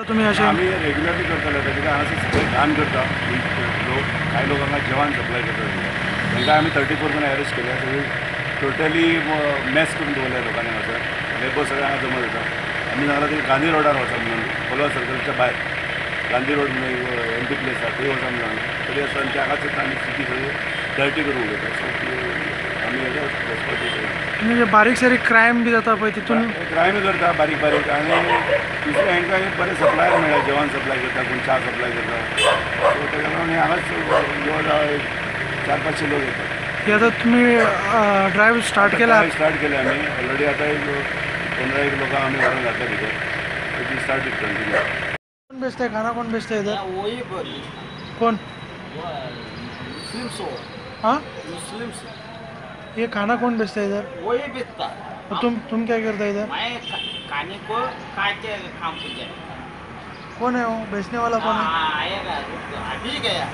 तुमी अशें आमी रेग्युलरली करताले आतां, कित्याक हांगासर सगळे घाण करता लोक, कांय लोक हांगा जेवण सप्लाय करता, तांकां आमी 34 जाणां अरेस्ट केल्या. सगळी टोटली मॅस करून दवरल्या लोकांनी हांगासर. लेबर सगळे हांगा जमा जाता. आमी सांगलां ते गांधी रोडार वचा म्हणून, कोलवा सर्कलच्या भायर गांधी रोड म्हणून एम पी प्लेस आसा, थंय वचा म्हणून सांगलां. तरी आसतना ते हांगाच येता आनी सिटी सगळी डर्टी करून उडयता. सो आमी हेका वचपाचें. म्हणजे बारीक सारीक क्रायम बी जाता पळय तितून क्रायम करता बारीक बारीक. आनी दुसरें हांकां एक बरें सप्लायर मेळ्ळा, जेवण सप्लाय करता, कोण च्या सप्लाय करता. सो ताका लागून हे हांगाच जवळ जवळ एक 400-500 लोक येतात. हे आता तुमी ड्रायव्ह स्टार्ट केला? स्टार्ट केले आमी ऑलरेडी. आतां एक 15 एक लोकांक आमी व्हरून घातल्या भितर. ती स्टार्ट कंटिन्यू. कोण बेचता है खाना? कोण बेचता है इधर? वही बोल. कौन? मुस्लिम्स हो. हाँ, मुस्लिम्स. ये खाना कौन बेचता है इधर? वही बेचता. और तुम क्या करता है इधर? मैं खाने को खाते काम को जाए. कौन है वो बेचने वाला, कौन है? आएगा, अभी गया.